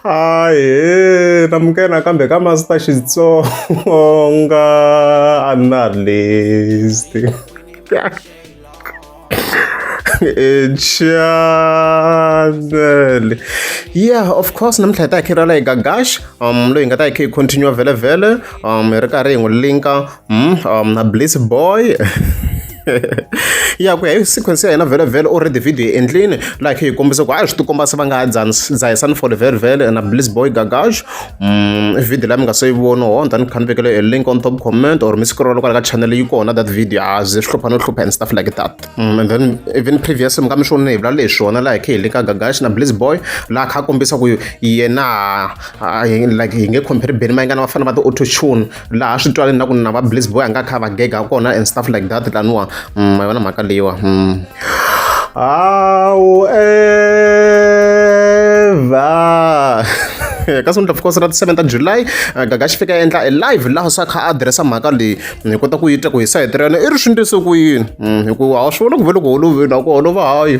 Ahee namukela nakambe ka Master Xitsonga Analyst channel yeah of course namuntlha hi ta hi kha hi rhwala hi gagash loyi hi nga ta hi kha hi continue vhele vhele hi ri karhi hi n'wi linka na bliss boy ya ku ya hi sequence ya hina vhele vhele already video yi endlini laha khe hi kombisa ku hayi swi tikomba se va nga ha dzahisani for vhele vhele na bliss boy gagash i video leyi mi nga se yi vona ho ni kha ni vekele a link on top comment or mi scroll kwala ka channel yi kona that video a ze swi hlupha no hlupha and stuff like that and then even previous mi nga mi swona hi vula leswona laha hi khe hi linka gagash na bliss boy laha kha kombisa ku yena like hi nge compare Benny Mayengani va fanele va ti auto tune laha swi twaleni na ku na va bliss boy a nga kha va gega kona and stuff like that laniwa ma yona mhaka leyiwa however ka sonto of course ra ti 7 ta July Gaga xi fika endla e live laha sa kha addressa mhaka leyi hi kota ku yi twa ku hi sayiti ra yena i ri swi ndlise ku yini hikuva a swi vona ku ve loko holoveni a ku holova hayi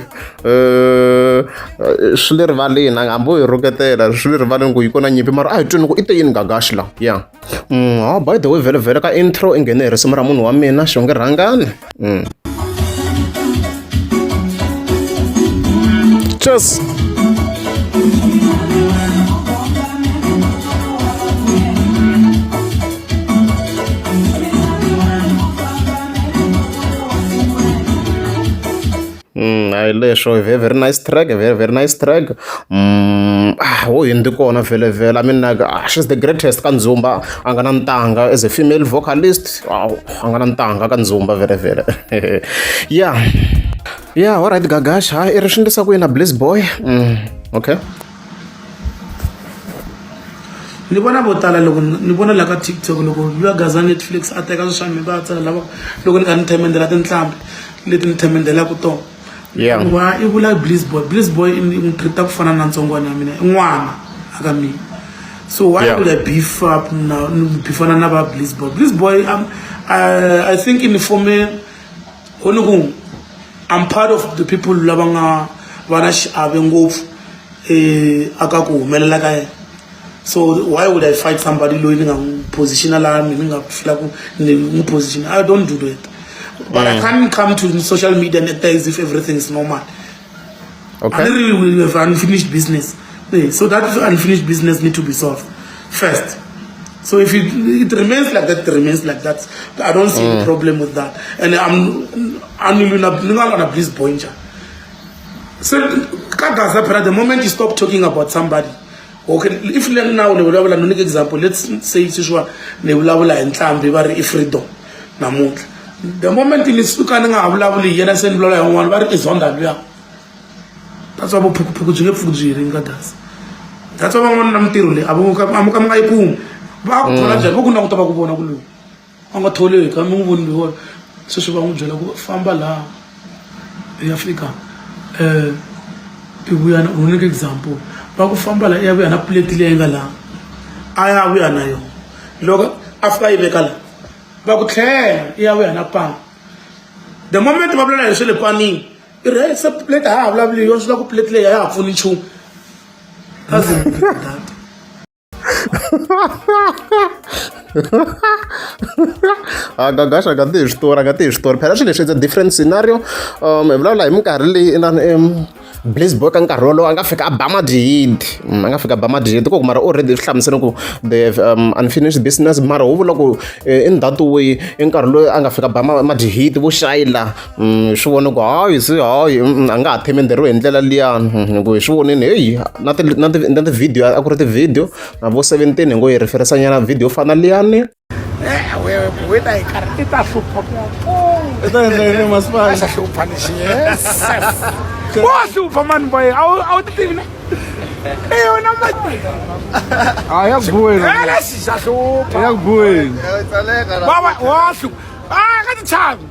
swi le rivaleni hambi wo yi rhuketela swi le rivaleni ku yi kona nyimpi mara a hi tweni ku i te yini Gagashi la ya oh, by the way vhele vhele ka intro i nghene hi risimu ra munhu wa mina xonge rhangani Cheers. Hayi leswo very very nice track very very nice track ah wo hindi kona vhele vhele I mean like ah, she's the greatest ka ndzumba a nga na ntanga as a female vocalist wow a nga na ntanga ka ndzumba vhele vhele yeah yeah all right gagash ha i ri swi ndlisa ku yini na bliss boy okay Ni vona vo tala loko ni vona la ka TikTok loko luya gaza Netflix a teka swi swa mina va tsala lava loko ni kha ni themendela tinhlampfi leti ni themendelaka tona Yeah. wa i vula bliss boy bliss boy i n'wi treat ku fana na ntsongwana ya mina i n'wana aka mina so why would I beef up na ni beefana na va bliss boy bliss boy I think in forme ho ni ku I'm part of the people lava nga va na xiave ngopfu aka ku humelela ka yena so why would I fight somebody loyi ni nga n'wi positiona laha mina ni nga fila ku ni n'wi position I don't do that but I can't come to social media and act as if everything is normal Okay. I really we have unfinished business. So that unfinished business need to be solved first. So if it remains like that, it remains like that. I don't see any problem with that. And I'm not a bliss boy. So ka Gaza phela the moment you stop talking about somebody okay if le now ni vulavula ni nyika example let's say sweswiwa ni vulavula hi ntlhambi va ri i freedom namuntlha the moment ni suka ni nga ha vulavuli hi yena se ni vulavula hi un'wana va ri i zonda luya that's why vuphukuphuku byi nge pfuki byi herini ka Gaza that's why van'wana na mintirho leyi a vo ka a mo ka mi nga yi kumi va ku thola njhani vo ku languta va ku vona ku loyi a nga tholeki a mi n'wi voni loyiwani sweswi va n'wi byela ku famba laha i ya fika i vuya na u nyika example va ku famba laha i ya vuya na plate leyi nga laha a ya vuya na yona loko a fika yi veka laha va ku tlhela i ya vuya na pani the moment va vulavula hi swa le panini i ri hey se plate a ha ha vulavuli hi yona swi vula ku plate leyi a ya ha pfuni nchumu doesn't that A Gagash a nga ti hi switori a nga ti hi switori phela swilo leswi it's a different scenario hi vulavula hi minkarhi leyi inani Bliss Boy ka nkarhi wolowo a nga fika a ba madiyidi a nga fika a ba madiyidi ku mara already swi hlamusela ku they have unfinished business mara ho vula ku in that way i nkarhi loyi a nga fika ba madiyidi vo xayila hi swi vona ku hayi se hayi a nga ha themenderiwi hi ndlela liyani hi ku hi swi vonini heyi na ti na ti na ti-video a ku ri ti-video na vo 17 hi ngo yi referesa nyana video yo fana liyani I ta endla yini masipala xa hlupha lexi yes wa hlupha mani boy a wu a wu ti tivi na e wena ma a ya ku buweni Eh, lexi xa hlupha ya ku buweni wa wa wa hlupha a ka ti chavi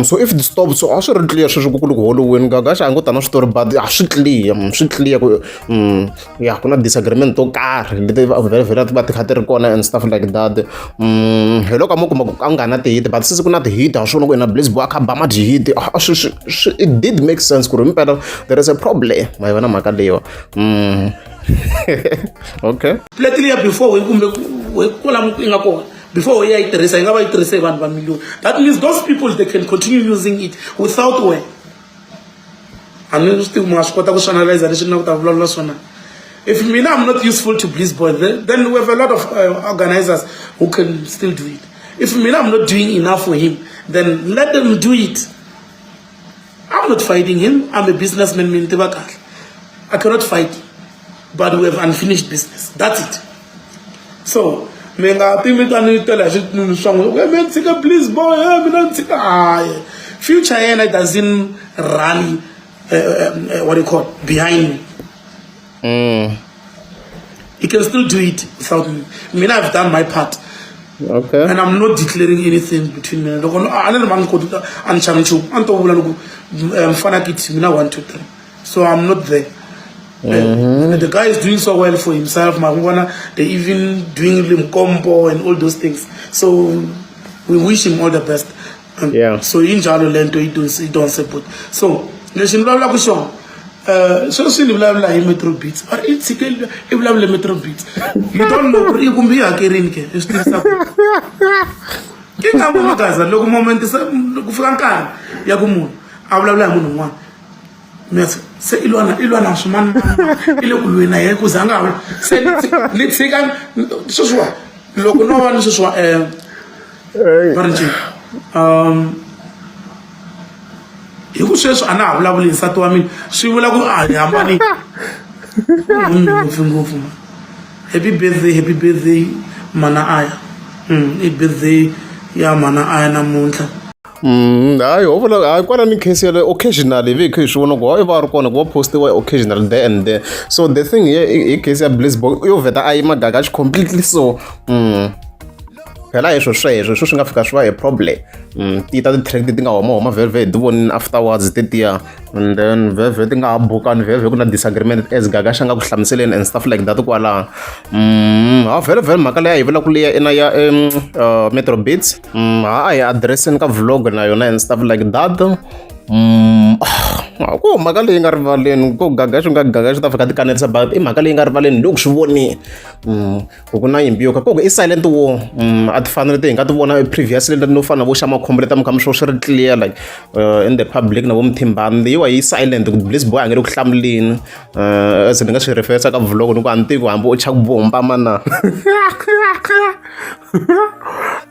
So if it stops, so a swi ri clear sweswo ku ku le ku holoweni Gagash a ngo ta na switori, but a swi clear, swi clear ku ya ku na disagreement to karhi leti vhele ti va ti kha ti ri kona and stuff like that. Hi loko a mo kuma ku a nga na ti-hit, but since ku na ti-hit, ha swona ku ina Bliss Boy a kha ba ma ti-hit, swi swi it did make sense ku ri himpela there is a problem. Ma yi vona mhaka leyiwa? Okay. Plate liya before hi kumbe kwala yi nga kona before yi ya yi tirhisa, yi nga va yi tirhise hi vanhu va million. That means those people, they can continue using it without wena. A ni swi tivi, mi nga swi kota ku swi analyza leswi ni nga ku ta vulavula swona. If mina I'm not useful to Bliss Boy, then we have a lot of organizers who can still do it. If mina I'm not doing enough for him, then let them do it. I'm not fighting him. I'm a businessman, mi ni tiva kahle. I cannot fight him, but we have unfinished business. That's it. So mi nga ti mi ta ni tela hi swi swa n'wina, mi tshika Please Boy, mina ni tshika. Hayi, future yena doesn't rally, what do you call, behind me. He can still do it without me. Mina, I've done my part. And I'm not declaring anything between mina. Loko a ni ri ma ni koti, a ni chavi nchumu, a ni to vula loko mfana kiti mina 1 2 3. So I'm not there. The guy is doing so well for himself. Mangwana, they even doing Limkombo and all those things. So we wish him all the best. So injalo lento idonse but. So leswi ni vulavulaka xona, sweswi ni vulavula hi Metro Beats, or i tshike i vulavule Metro Beats. You don't know ku ri i kumbe i hakerini ke, i swi tivisa ku i nga vona gaza loko moment se ku fika nkarhi ya ku munhu a vulavula hi munhu un'wana, mi se i lwa na i lwa na swimani, i le ku lweni na yena ku za nga ha se ni tshika sweswiwa. Loko no va ni sweswiwa, va ri ncini, hi ku sweswi a na ha vulavuli hi nsati wa mina, swi vula ku a hi hambani ngopfu ngopfu. Happy birthday, happy birthday mana aya. I birthday ya mana aya namuntlha. Hayi, ho vula hayi kwala ni case yaleyo, occasionally vi hi kha hi swi vona ku hayi va ri kona ku va postiwa occasionally there and there. So the thing here, hi case ya Bliss Boy, yo vheta a yima Gagash completely. So phela hi swo sweswo swo swi nga fika swi va hi problem. Ti ta ti-track ti nga huma huma vhele hi ti vonini afterwards tetiya, and then vhele ti nga ha bukani, vhele ku na disagreement as Gagash a nga ku hlamuseleni and stuff like that kwalaho. Ha vhele vhele mhaka leyi a hi vulaka liya ina ya Metro Beats, ha a hi addresseni ka vlog na yona and stuff like that. Ku mhaka leyi nga rivaleni ku Gagash nga Gagash ta fika ti kanetisa, but i mhaka leyi nga rivaleni loko swi vonile ku ku na nyimpi yo ka ku i silent war. A ti fani leti hi nga ti vona previously no fana na vo xa makhombo leta mi kha mi swo swi ri clear like in the public na vo Mthimbani. Leyiwa yi silent ku Bliss Boy a nge le ku hlamuleni, as ni nga swi referensa ka vlog ni ku a ni tivi hambi u cha ku bomba mana.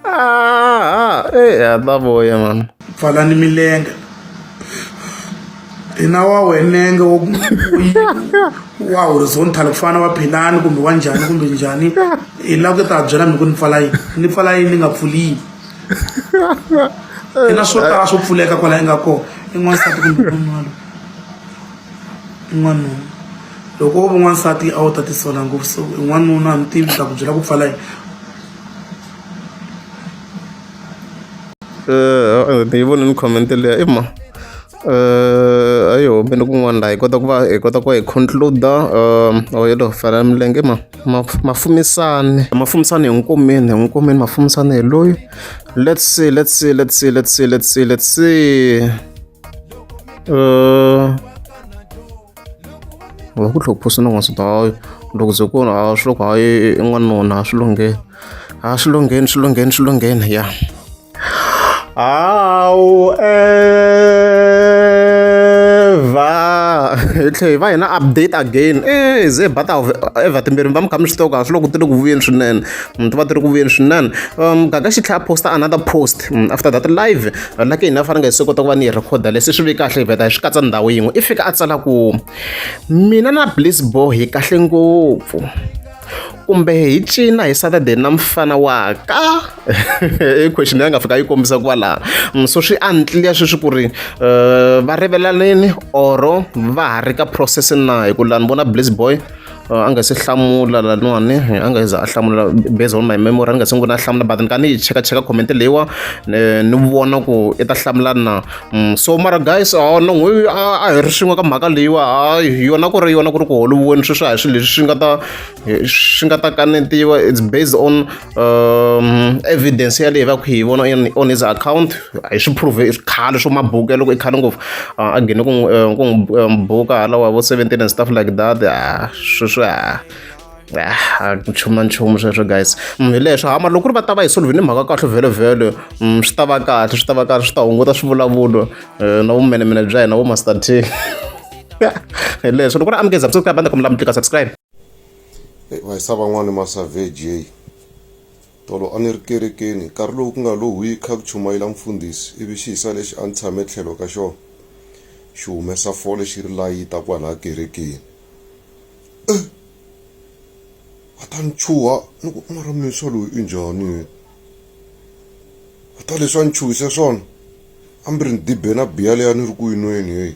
Ah, eh, ya ta vuya man. Pfalani milenge ina wa wenenge wo wa horizontal ku fana wa philani kumbe wa njhani kumbe njhani, i lava ku ta byela mi ku ni pfala yini, ni pfala yini, ni nga pfuli yini. Ina swo tala swo pfuleka kwala i nga kona, i n'wansati kumbe n'wanuna, i n'wanuna. Loko wo va n'wansati a wu ta tisola ngopfu, so i n'wanuna, a ni tivi ta ku byela ku pfala yini. Ni yi vonile comment liya i ma a yi humile kun'wana laha hi kota ku va hi kota ku va hi conclude. Oh, yelo fana milenge ma mafumisani mafumisani hi nkomeni hi nkomeni mafumisani hi loyi. Let's see, let's see, let's see, let's see, let's see, let's see. Wa ku tlhela ku post na n'wansati, hayi loko ze ku a swi loko hayi i n'wanuna, a swi lungheni, a swi lungheni, swi lungheni, swi lungheni ya. However, hi tlhela hi va hi na update again. E ze ba ta ever timbirhi va mi kha mi swi tiva ku a swi loko ti ri ku vuyeni swinene, ti va ti ri ku vuyeni swinene. Gaga xi tlhela a posta another post after that live like hina fanele hi se kota ku va ni yi rhekhoda leswi swi ve kahle, hi vheta hi swi katsa ndhawu yin'we. I fika a tsala ku mina na Bliss Boy hi kahle ngopfu, kumbe hi cina hi Saturday na mfana wa ka. I question leyi nga fika yi kombisa kwalaha. So swi unclear sweswi ku ri va rivelanini oro va ha ri ka process na, hi ku laha ni vona Bliss Boy. A nga se hlamula laniwani, a nga za a hlamula based on my memory, a nga se ngona hlamula, but ni ka ni yi cheka cheka comment leyiwa ni vona ku i ta hlamula na. So mara guys, no n'wi a hi ri swin'we ka mhaka leyiwa. Hayi, yona ku ri yona ku ri ku holoviweni sweswo a hi swilo leswi swi nga ta kanetiwa. It's based on evidence yaleyi va ku hi vona on his account. A hi swi prove khale swo mabuku ya loko i khale ngopfu a gine ku n'wi buka hala wa vo 17 and stuff like that. Ah, sweswo a nchumu na nchumu sweswo guys. Hi leswo hama loko ku ri va ta va hi solve ni mhaka kahle vhele vhele, swi ta va kahle, swi ta va kahle, swi ta hunguta swivulavulo na vumenemene bya hina vo Master T. Hi leswo loko ku ri amukeza subscribe banda kombela mi tlika subscribe. Vayisa van'wani ma-savage yeyi. Tolo a ni ri kerekeni, nkarhi lowu ku nga lo hwi kha ku chumayela mfundhisi, ivi xihisa lexi a ni tshame tlhelo ka xona xi humesa fole xi ri layita kwalaya kerekeni. A ta ni chuha, ni ku mara misa loyi i njhani? A ta leswi a ni chuhise swona, a mbiri ni dibe na biya leyi a ni ri ku yi nweni heyi.